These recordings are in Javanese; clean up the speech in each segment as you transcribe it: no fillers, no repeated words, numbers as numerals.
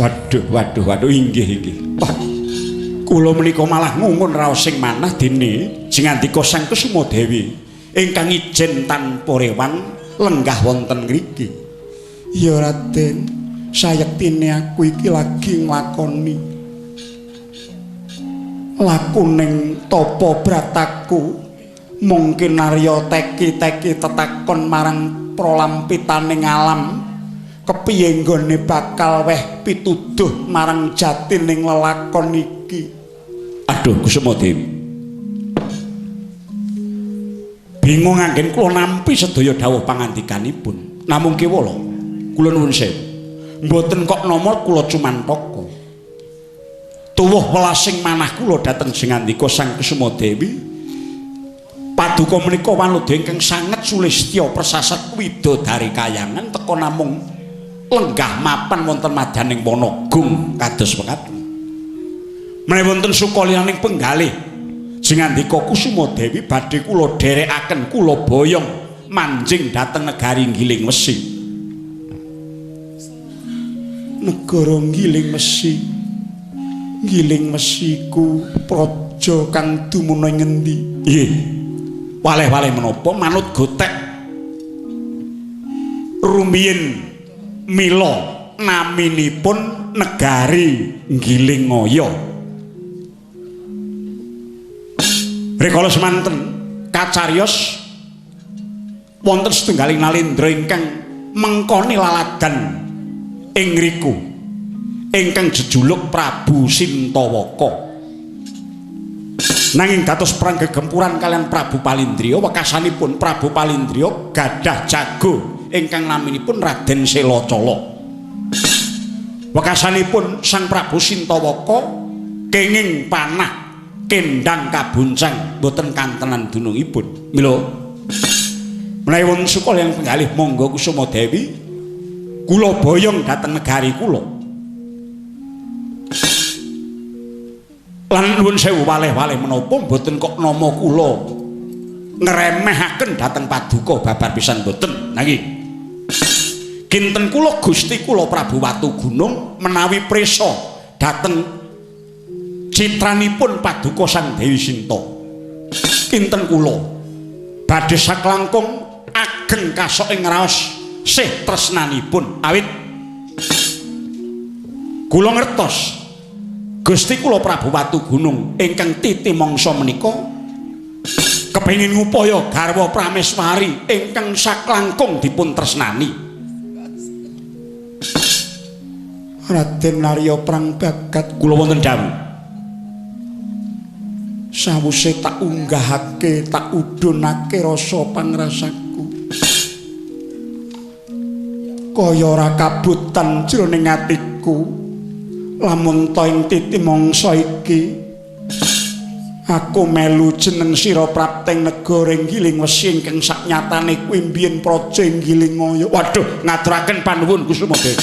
Waduh, waduh, waduh, inggih inggih. Wah, kula menika malah ngungun raos sing manah dene jengandika Sang Kusuma Dewi ingkang ijen tanpa rewang lenggah wonten ngriki. Ya Raden, sayektine aku iki lagi nglakoni lakuning tapa brataku. Mungkin Arya teki-teki tetakon marang prolampitaning alam kepiye nggone bakal weh pituduh marang jatining lelakon iki. Aduh Kusuma Dewi, bingung anggen kula nampi sedaya dawuh pangandikanipun. Namung kewala kula nuwun sewu, mboten kok nama kula cumantaka. Tuwuh welasing manah kula dhateng jengandika Sang Kusuma Dewi. Paduka menika wanudha ingkang sanget sulistya persasat widodari kayangan teka namung lenggah mapan wonten madyaning wana gung kados mekaten. Menawi wonten sukaliyaning penggalih jengandika Kusuma Dewi badhe kula dherekaken kula boyong manjing dhateng negari Giling Wesi. Negara Giling Wesi. Giling Wesi ku praja kang dumunung ngendi? Nggih. Waleh-waleh menapa manut gotek rumiyin mila naminipun negari Gilingaya. Rikala semanten kacariyos wonten setunggaling nalendra ingkang mengkoni laladan ing ngriku ingkang jejuluk Prabu Sintawaka. Nanging dados perang gegempuran kalian Prabu Palindriya, wekasanipun Prabu Palindriya gadah jago ingkang naminipun Raden Selacala. Wekasanipun Sang Prabu Sintawaka kenging panah kendang kabuncang boten kantenan dunungipun. Mila menawi wonten sukaliyan penggalih monggo Kusuma Dewi kula boyong dhateng negari kula. Lan nuwun sewu waleh-waleh menapa mboten kok nama kula ngremehaken dhateng paduka babar pisan mboten. Nanging kinten kula Gusti kula Prabu Watugunung menawi prisa dhateng citranipun paduka Sang Dewi Sinta. Kinten kula badhe saklangkung ageng kasok ing raos sih tresnanipun awit kula ngertos Gusti kula Prabu Watugunung ingkang titi mangsa menika kepengin ngupaya garwa prameswari ingkang saklangkung dipun tresnani. Raden Arya Prangbagat kula wonten dawuh. Sawuse tak unggahake, tak udunake rasa pangrasaku. Kaya ora kabutan jroning atiku. Lamun ta ing titi mangsa iki aku melu jeneng sira prapteng negara Giling Wesi ingkang saknyatane kuwi mbiyen praja Gilingaya. Waduh, ngaturaken panuwun Kusuma Dewi.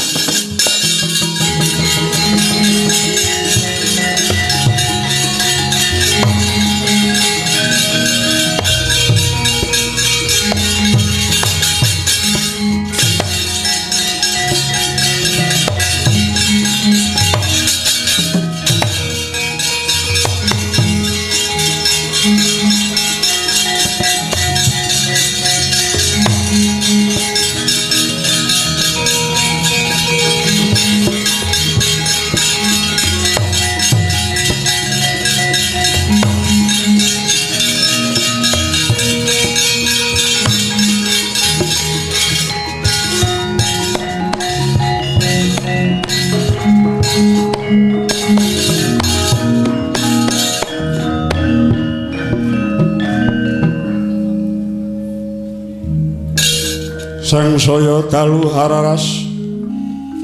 Sangsaya dalu hararas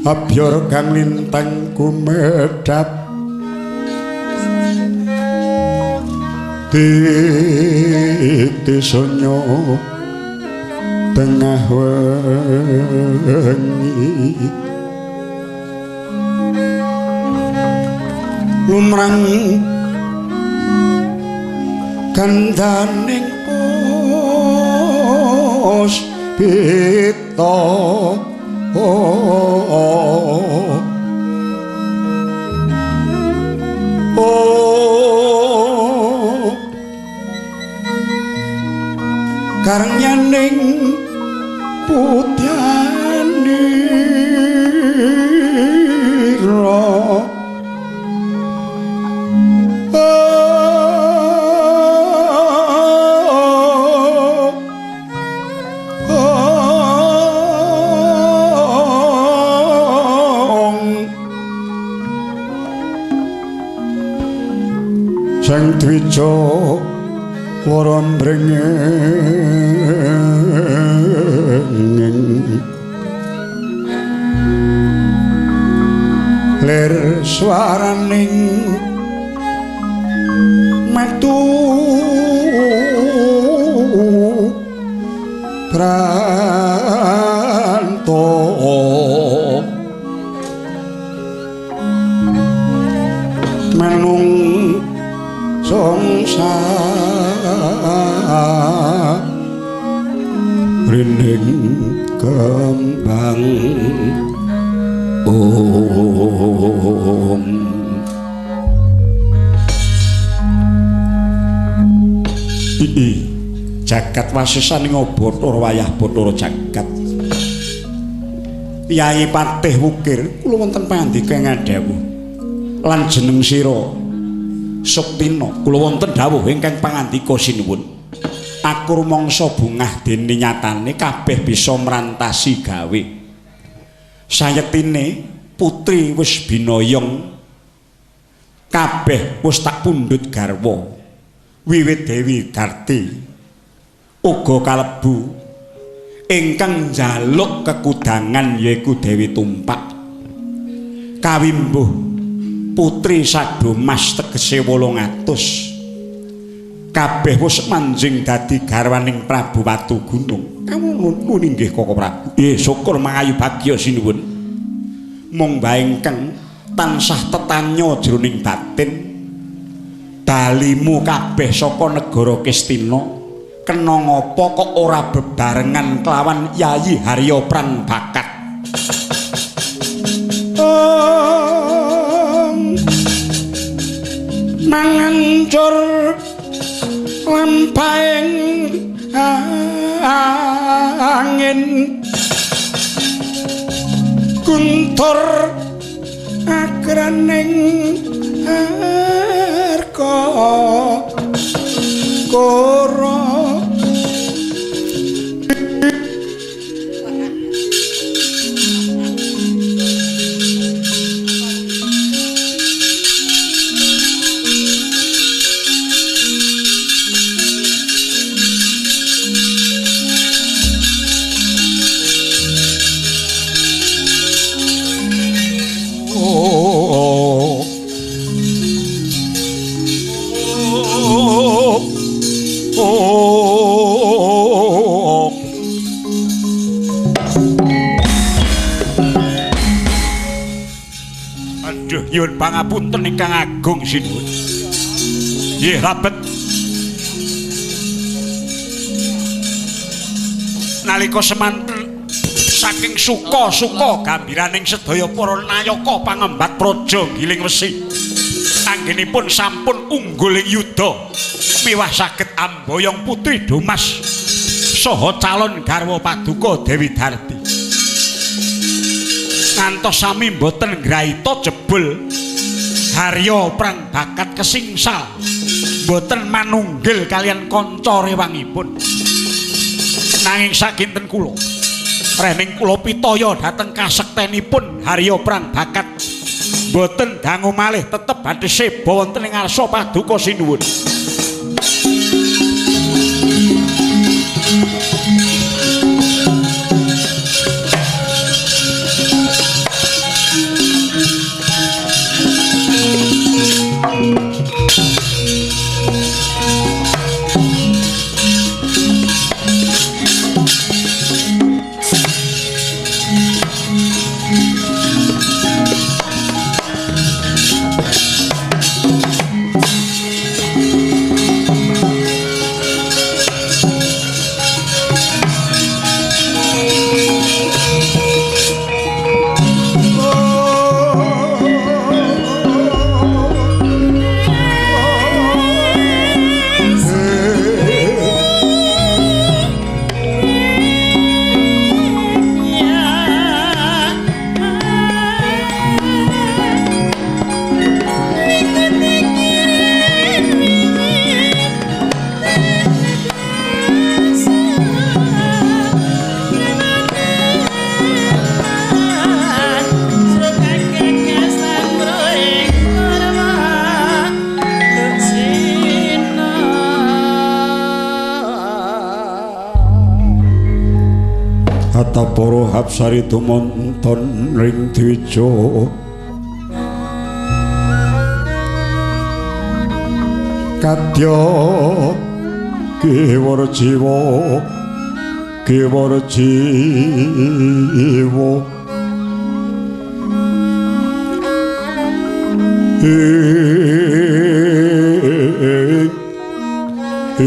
abyor kang lintang kumedhap titi sunyo tengah wengi lumrang gandaning puspita. Karnyaning putyanira Sang Dwija wara mbrengeng lir swaraning metu pranto manung songsa rinding kembang om. Ii jagat wasisaning Bathara wayah Bathara jagat. Yai Patih Wukir kula wonten pangandika ngadhawuh lan jeneng sira Suktina kula wonten dawuh ingkang pangandika sinuwun. Aku rumangsa bungah dene nyatane kabeh bisa mrantasi gawe. Sayektine putri wis binayong kabeh wis tak pundhut garwa. Wiwit Dewi Darti uga kalebu ingkang njaluk kekudangan yaiku Dewi Tumpak. Kawimbuh putri Sadomas tegese 800 kabeh wis manjing dadi garwaning Prabu Watugunung. Kawula inggih Koko Prabu. Nggih, syukur mangayu bagya sinuwun. Mung bae ingkang tansah tetanya jroning batin dalimu kabeh saka negara Kestina kena ngapa kok ora bebarengan kelawan Yayi Harya Prang Bakat. Mangancur lampahing angin guntur akraning arka koro. Aduh, nyuwun pangapunten ingkang agung sinuwun. Nggih, rabet. Nalika semanten saking suka-suka gambiraning sedaya para nayaka pangembat praja Giling Wesi. Anggenipun sampun unggul ing yuda miwah saged amboyong putri Domas saha calon garwa paduka Dewi Darti. Ngantos sami mboten ngraita jebul Harya Prang Bakat kesingsal mboten manunggil kalian kanca rewangipun. Nanging sakinten kula rening kula pitaya dhateng kasektenipun Harya Prang Bakat mboten dangu malih tetep badhe seba wonten ing ngarsa paduka sinuwun. Hatta para hapsari tumonton ring dwija kadya kewara jiwa kewara jiwa Kula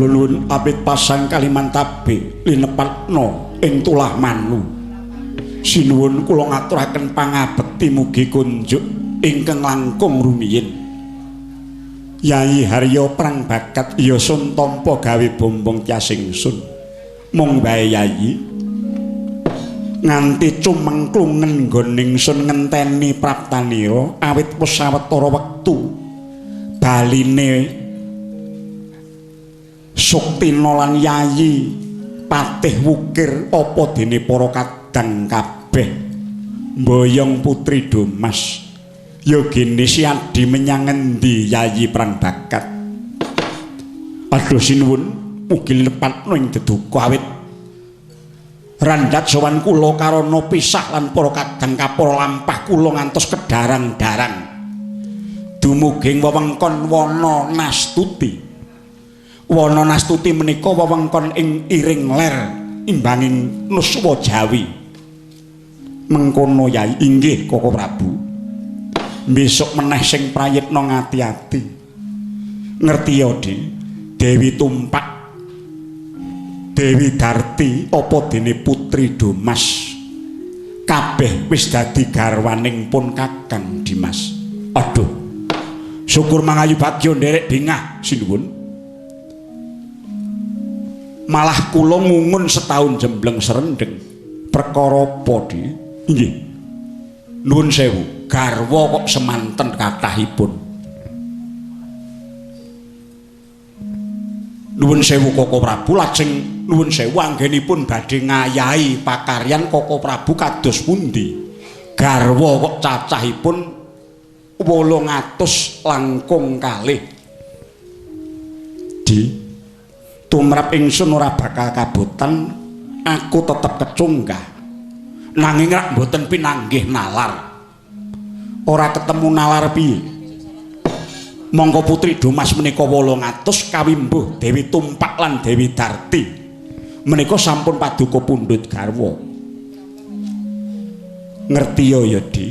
nuwun awit pasang Kalimantabe linepatna ing tulah manu. Sinuwun kula ngaturaken pangabekti mugi kunjuk ingkang langkung rumiyin. Yayi Harya Prang Bakat ya sun tampa gawe bombong tyas ingsun. Mung wae Yayi nganti cumengklungen nggon ingsun ngenteni praptanira awit wis sawetara wektu baline Suktina lan Yayi Patih Wukir apa dene para kadang kabeh mboyong Putri Domas ya gene siadi menyang endi Yayi Prang Bakat. Aduh sinuwun mugi lepatno ing deduka awit randhat sowan kula karana pisah lan para kadang kapara lampah kula ngantos kedarang-darang dumugi ing wewengkon Wana Nastuti. Wana Nastuti menika wewengkon ing iring ler imbanging nuswa Jawi. Mengkono Yai inggih Koko Prabu. Besok meneh sing prayitna ngati-ati. Ngerti ya, Di? Dewi Tumpak Dewi Darti apa dene Putri Domas kabeh wis dadi garwaning pun Kakang Dimas. Aduh. Syukur mangayu bagya nderek bingah sinuwun. Malah kula ngungun setahun jembleng serendeng. Perkara apa, Di? Inggih. Nuwun sewu, garwa kok semanten kathahipun. Nuwun sewu Koko Prabu, lajeng nuwun sewu anggenipun badhe ngayahi pakaryan Koko Prabu kados pundi? Garwa kok cacahipun 800 langkung kalih. Di, tumrap ingsun ora bakal kabotan, aku tetep kecunggah. Nanging rak mboten pinanggih nalar. Ora ketemu nalar piye? Mongko Putri Domas menika 800 kawimbuh Dewi Tumpak lan Dewi Darti. Menika sampun paduka pundhut garwa. Ngerti ya ya, Di?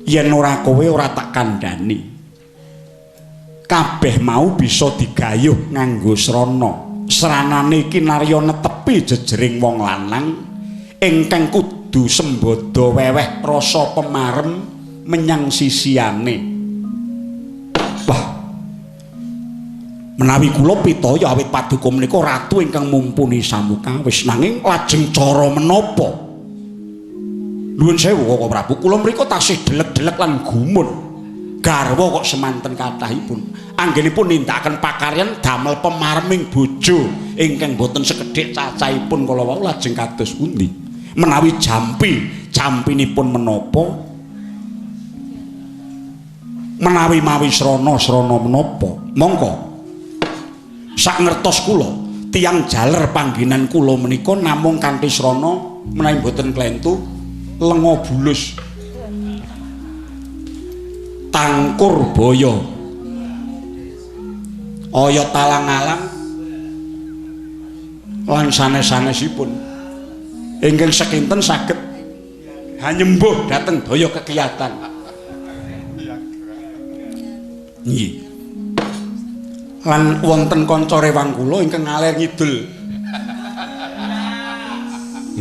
Yen ora kowe ora tak kandhani. Kabeh mau bisa digayuh nganggo srana. Sranane iki narya netepi jejering wong lanang ingkang kudu sembada weweh rasa pemarem menyang sisiyane. Wah. Menawi kula pitaya awit paduka menika ratu ingkang mumpuni samukawis, nanging lajeng cara menapa? Nuwun sewu Koko Prabu, kula mriku tasih delek-delek lan gumun. Garwa kok semanten kathahipun. Anggenipun nindakaken pakaryan damel pemarming bojo ingkang boten sekedhik cacahipun kala wau lajeng kados pundi? Menawi jampi, jampinipun menapa? Menawi mawi srana, srana menapa? Mongko sak ngertos kula, tiyang jaler panggenan kula menika namung kanthi srana menawi boten klentu lenga bulus, tangkur boyo, oyot alang-alang lan sanes-sanesipun ingkang sekinten saged hanyembuh dhateng daya kekiyatan. Nggih. Lan wonten kanca rewang kula ingkang ngaler ngidul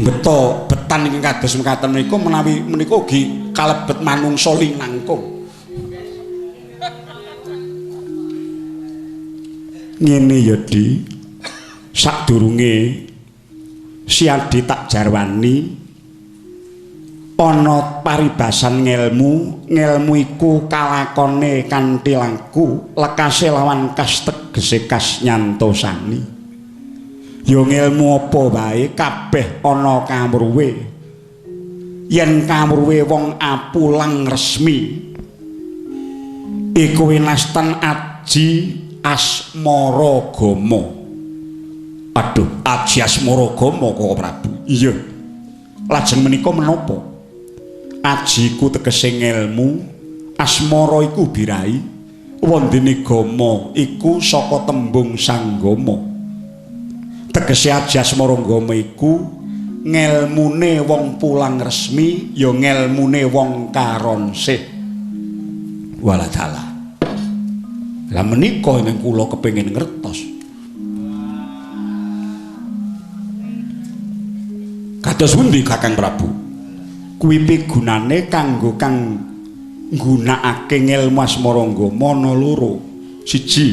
beto betan ingkang kados mekaten menika menawi menika ugi kalebet manungsa linangkung. Ngene ya, Di. Sadurunge Siadi tak jarwani ana paribasan ngelmu, ngelmu iku kalakone kanthi laku, lekase lawan kas tegese kas nyantosani. Ya ngelmu apa wae kabeh ana kawruhe. Yen kawruhe wong apulang resmi iku winastan Aji Asmaragama. Aduh, Aji Asmaragama Koko Prabu. Iya. Lajeng menika menapa? Aji iku tegese ngelmu, asmara iku birahi, wondene gama iku saka tembung sanggama. Tegese Aji Asmaragama iku ngelmune wong pulang resmi ya ngelmune wong karonsih. Waladalah. Lah menika ingkang kula kepengin ngertos. Kados pundi Kakang Prabu? Kuwi pigunane kanggo kang nggunakake ngelmu asmarangga ana loro. Siji,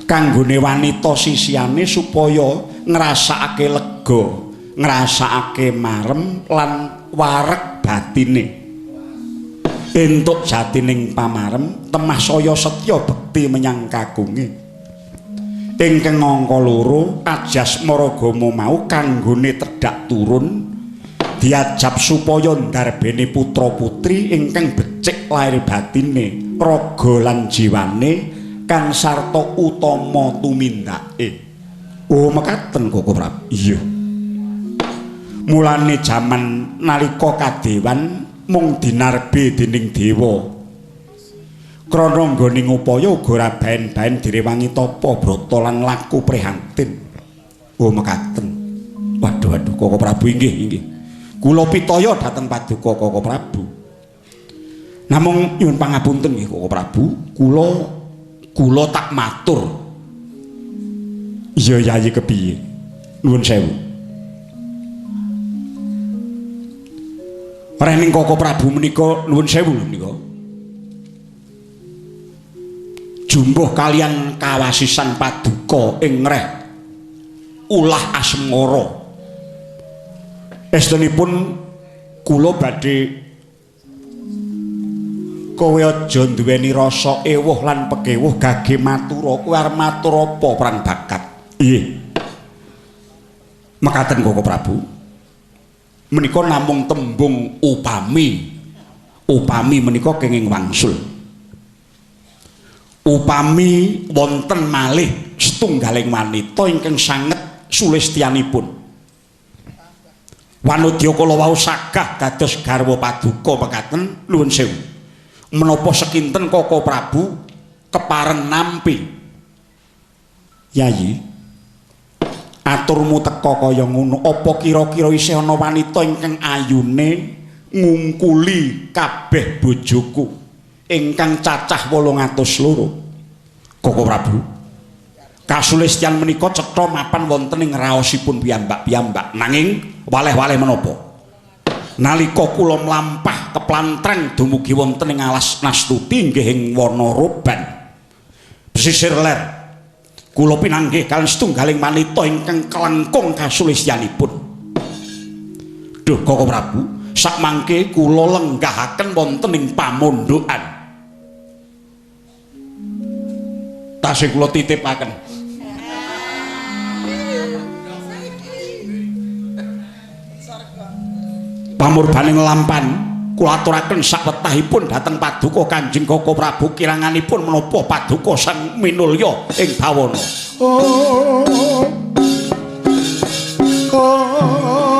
kanggone wanita sisihane supaya ngrasakake lega, ngrasakake marem lan wareg batine. Entuk jatining pamarem temah saya setya bekti menyang kagunge. Ingkang angka loro, Aji Asmaragama mau kanggone tedhak turun diajab supaya ndarbene putra-putri ingkang becik lair batine, raga lan jiwane kang sarta utama tumindake. Oh, mekaten Koko Prabu. Iya. Mulane jaman nalika kadewan mung dinarbe dening dewa. Krana nggone ngupaya uga ora baen-baen direwangi tapa brata lan laku prihatin. Oh, mekaten. Waduh, waduh, Koko Prabu inggih, inggih. Kula pitaya dhateng paduka Koko Prabu. Namung nyuwun pangapunten nggih Koko Prabu, kula tak matur. Iya yayi kepiye? Nuwun sewu. Rening Koko Prabu menika nuwun sewu menika. Jumbuh kalian kawasisan paduka ing reh ulah asmara. Estunipun kula badhe kowe aja duweni rasa ewuh lan pekewuh gage matura. Kowe arep matur apa prang bakat? Nggih. Mekaten Koko Prabu. Menika namung tembung upami. Upami menika kenging wangsul. Upami wonten malih setunggaling wanita ingkang sanget sulistyanipun. Wanodya kala wau sagah dados garwa paduka mekaten nuwun sewu. Menapa sekinten Koko Prabu kepareng nampi? Yayi, aturmu teka kaya ngono, apa kira-kira isih ana wanita ingkang ayune ngungkuli kabeh bojoku ingkang cacah 802? Koko Prabu, kasulistyan menika cetha mapan wonten ing raosipun piyambak-piyambak. Nanging waleh-waleh menapa? Nalika kula mlampah keplantreng dumugi wonten ing alas Nastuti nggih ing Wanaraban pesisir ler, kula pinanggih kaliyan setunggaling wanita ingkang kelengkung kasulistyanipun. Duh Koko Prabu, sakmangke kula lenggahaken wonten ing pamondokan. Tasih kula titipaken. Pamurbaning lampan kula aturaken sakwetahipun dhateng paduka Kanjeng Koko Prabu kiranganipun menapa paduka sang minulya ing bawana. Oh, oh, oh, oh,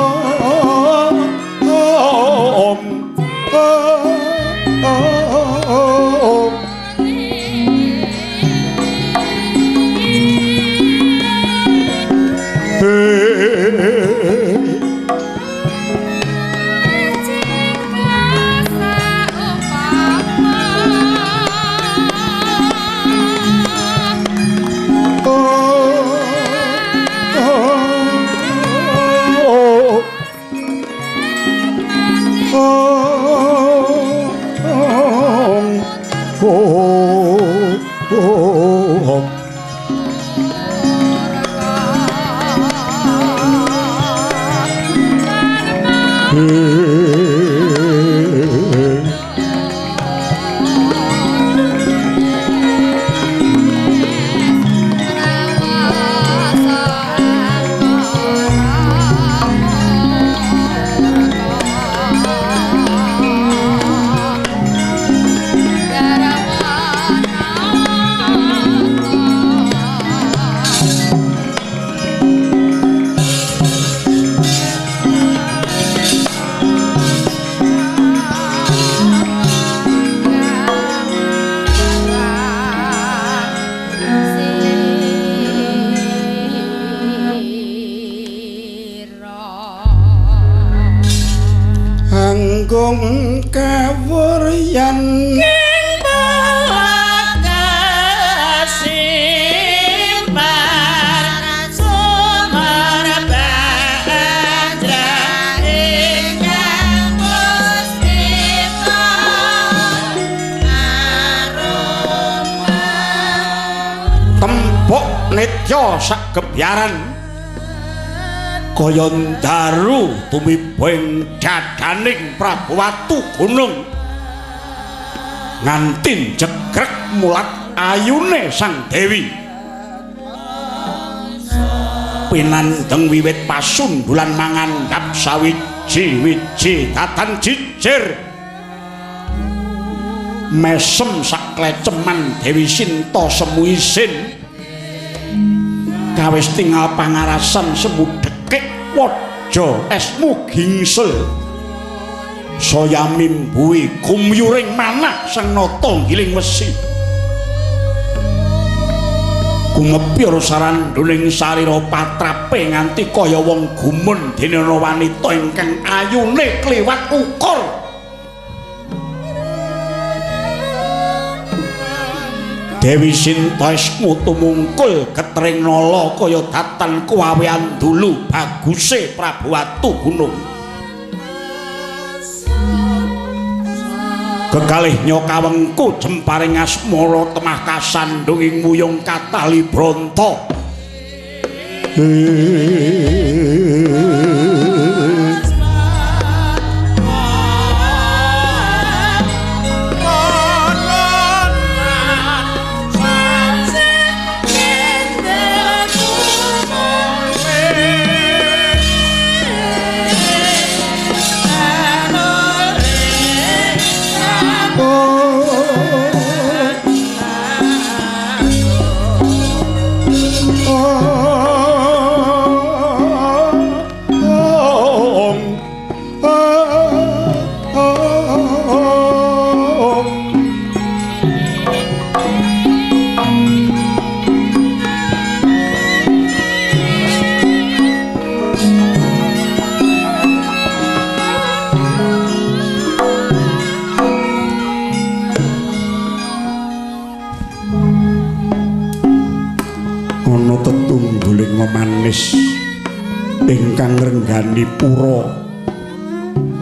Nanggung kawuryan tempuk nitya sak gebyaran kaya ndaru tumiba ing dadaning Prabu Watu Gunung nganti jegrek mulat ayune Sang Dewi. Pinandeng wiwit pasundulan mangandhap sawiji-wiji datan jijir mesem sak kleceman Dewi Sinta semu isin kawis tingal pangarasan semu dekik waja esmu gingsel saya mimbuhi gumyuring manah sang nata giling wesi gumepyur saranduning sarira patrape nganti kaya wong gumun dene ana wanita ingkang ayune kliwat ukur. Dewi Sinta esmu tumungkul getring nala kaya datan kuwawean dulu baguse Prabu Watu Gunung. Kekalih nyokawengku jemparing asmara temah kasandung ing muyung katali bronto. Manis ingkang ngrenggani pura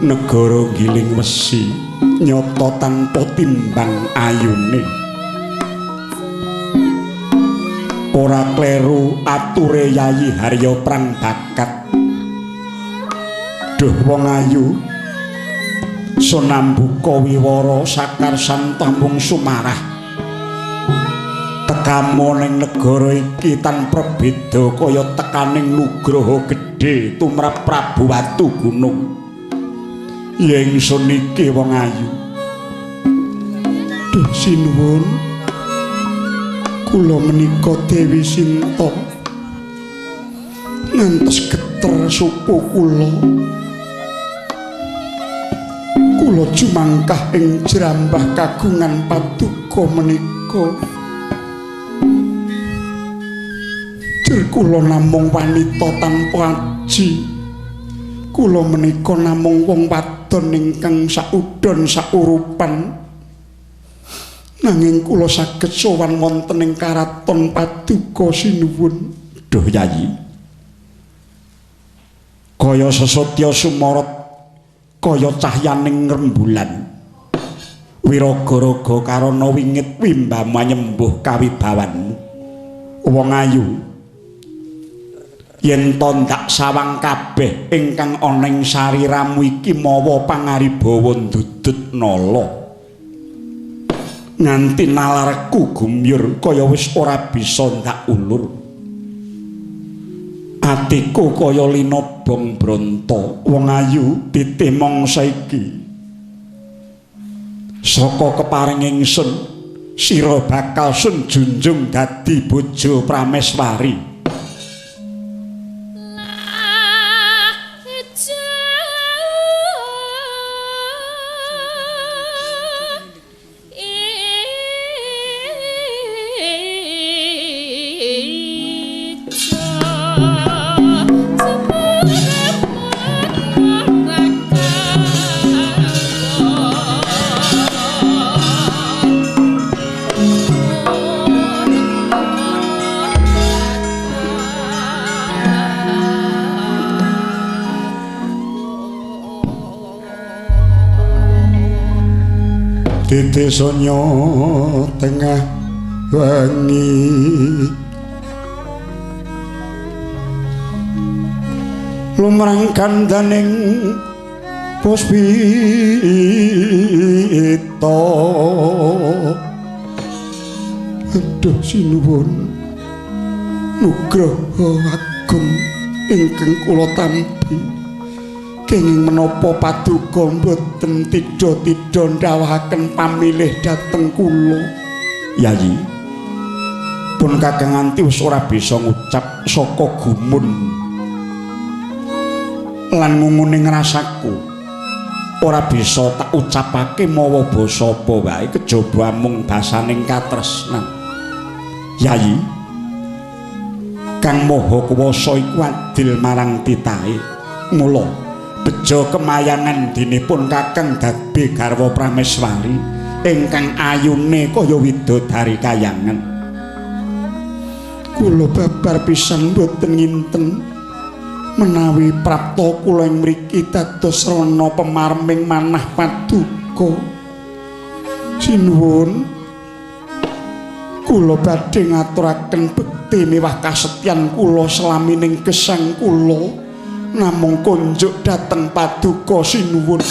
negara Giling Wesi nyata tanpa timbang ayune ora kleru ature Yayi Harya Prang Bakat. Duh wong ayu sonambuka wiwara sakarsan tambung sumarah tekamu ning negara iki tanpa beda kaya tekaning nugraha gedhe tumrap Prabu Watu Gunung. Ya ingsun iki wong ayu. Duh sinuwun, kula menika Dewi Sinta ngantos geter suku kula. Kula jumangkah ing jrambah kagungan paduka menika. Jer kula namung wanita tanpa aji. Kula menika namung wong wadon ingkang saudon saurupan. Nanging kula saged sowan wonten ing karaton paduka sinuwun. Duh Yayi. Kaya sesotya sumorot kaya cahyaning rembulan. Wiraga-raga karana wingit wimbamu nyembuh kawibawanmu. Wong ayu, yen to ndak sawang kabeh ingkang ana ing sariramu iki mawa pangaribawa ndudut nala. Nganti nalarku gumyur kaya wis ora bisa ndak ulur. Atiku kaya linobong bronto. Wong ayu titih mangsa iki. Saka keparing ingsun sira bakal sun junjung dadi bojo prameswari. Thank you. Didesanya tengah wengi lumrang kandaning puspita. Aduh sinuwun nugroho agung ingkang kula tampi, kenging menapa paduka mboten tidha-tidha ndhawahaken pamilih dhateng kula. Yayi, pun kakang nganti wis ora bisa ngucap saka gumun lan ngungune ngrasaku ora bisa tak ucapake mawa basa apa wae kejaba amung basaning katresnan. Yayi, Kang Maha Kuwasa iku adil marang titahe, mula bejo kemayangan dinipun kakang dadi garwa prameswari ingkang ayune kaya widodari kayangan. Kula babar pisan mboten nginten menawi prapta kula ing mriki dados srana pemarming manah paduka. Sinuwun, kula badhe ngaturaken bekti miwah kasetyan kula selamining gesang kula namung kunjuk dhateng paduka sinuwun.